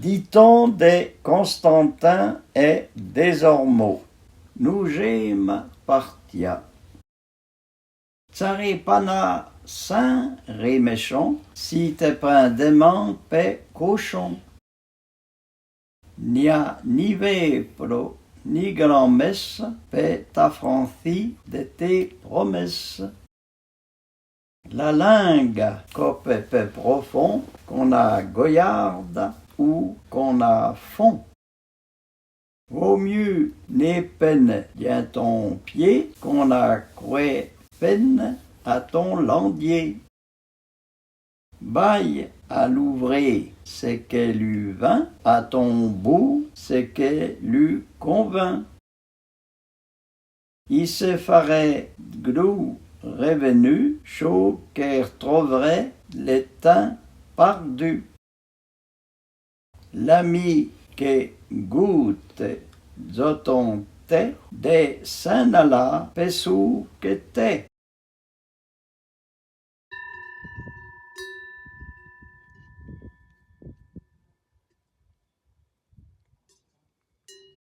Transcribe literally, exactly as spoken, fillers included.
Diton de Constantin è Dézormô. Noujéma partia. Tsaré pa na sin ré méchon si te prin déman pe cochon. N'y a ni véplo ni gran-méssa pe t'afranchi de té proméssa. La linga cope pe profon qu'on a goyarda ou qu'on a fon. Vô myeu n'é pène dyin ton pyé qu'on a kouè pène a ton landyé. Baye a l'ouvré se ke lu vin, a ton bou se ke lu konvin. I se farè gdou revenu cho ke rtrovrè le tin pardu. L'ami ke goute dzo ton té de s'in alà pe sou ke té.